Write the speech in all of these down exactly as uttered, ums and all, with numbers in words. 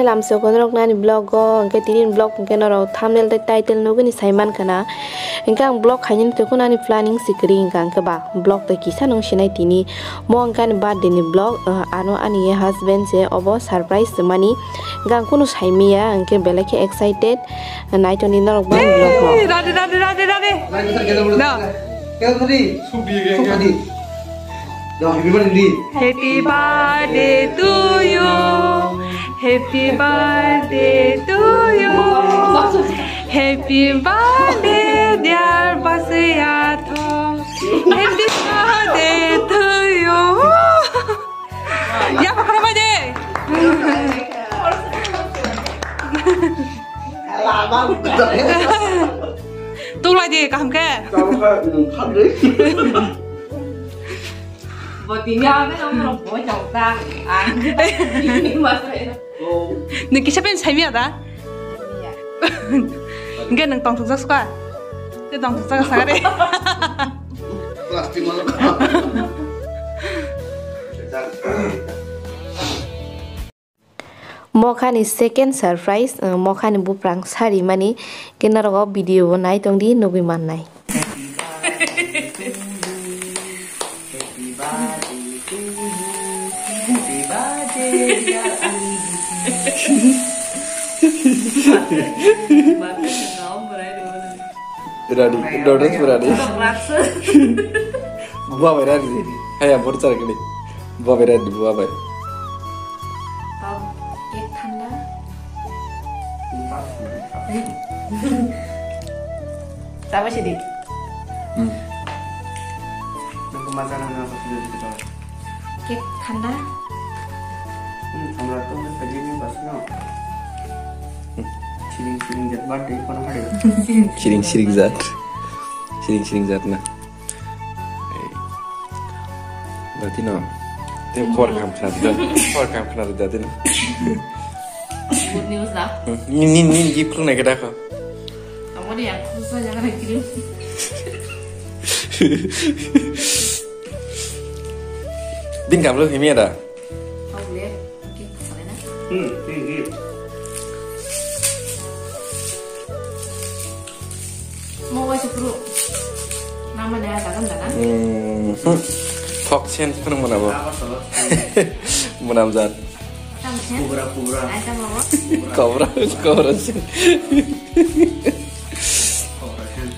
Tamsokon rok nani vlog o, hwnkhe tini vlog hwnkhe norok thumbnail tei title nugwi ni sai mankha na. Hwnkhe ang vlog khainani twi kheno ani planning se kwrwi hwnkha, hwnkhe ba vlog tei kisa nung sinai tini. Mo hwnkhe ani birthday ni vlog, ah, ano ani husband se obo surprise se mani. Hwnkhe ang kunu sai maya, hwnkhe belai khe excited. Naitoni norok bang vlog no. Hey, rade, rade, rade, rade. No. Happy birthday to you. Happy birthday to you. Happy birthday, dear Basyathong. Happy birthday to you. Ya, pakhra bai de. Tulai di, kaham khe. Bo tini ame nang bo jauh ta. Ang. Ini mas. Ni kisa pen sai maya da? Iya. Enggak, nang tong thuk sak suka. Te tong thuk sak sak de. Plastik malu. Mokhani second surprise, uh, mokhani buprang sari mani, khe norok o video bo nai tong di, nugwi mannai. Rani, noodles rani. Buwa bai rani. Haya, bor chara kini. Buwa bai rani, buwa bai. Cake thanda. Chaba sidi. Hmm. Nang ko maza nang nang. Cake thanda. Hmm, samra to nang tadi ni bas no. Siring siring jat birthday kono hari. Siring siring jat. Siring siring jat na. Dati no. Te khor kam khna da. Khor kam khna da dati no. Good news da. Ni ni ni gift khna ke da ko. Amo ni yang khusa jaga na kirim. Din kam lo himi da. Hau le. Oke, sana na. Hmm, hmm, hmm. Mo wai sukru. Nama ne ada kan dana? Hmm, hmm. Thok sen sen mana bo? Apa salah? Mana amzan? Tam sen. Kubra, kubra. Ai tam apa? Kobra, kobra sen. Kobra sen.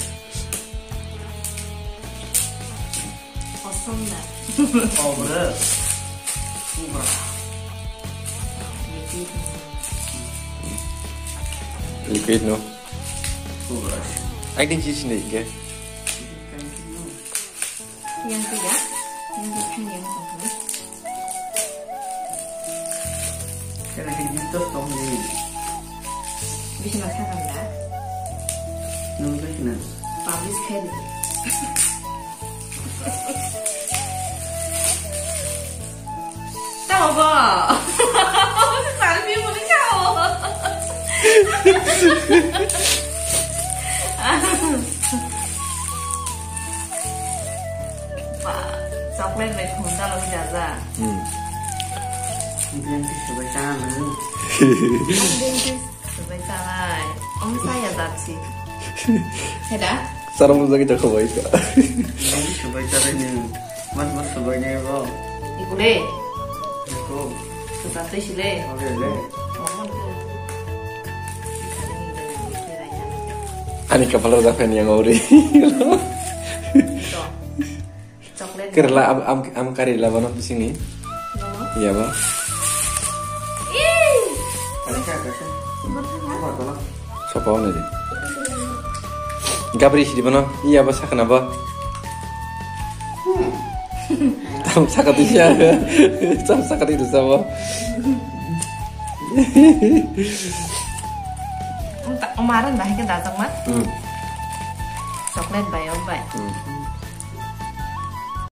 Kosong da. Kobra. Kubra. Liquid no. Kubra. Acting sih sini ke. Yang tiga. Yang tiga yang satu. Kena hidin to tong ni. Bisa makan kan da? Nunggu sini. Publish kan. Tamo bo. Salbi mo ni chao. Ba, chocolate bai khum ta lo jaja. Hmm. Dentist bai ta na. Dentist. Subai sanai. Om saya dapsi. Heda? Sarang mo jagi jakho bai ka. Subai sanai ni. Mas mas subai ni bo. Ikule. Ikule. Sasatri sile. Oke le. Ani kapalo da pen yang ori. Chocolate. Kerala am, am, am kari la bono bisingni. Bono? Iya ba. Ih! Sopa hone di. Gabri sidi bono. Iya ba sakna ba. Tam sakati siya. Tam sakati itu sabo. Umaran dah ke datang mah. Hmm. Chocolate bai, bai. Hmm.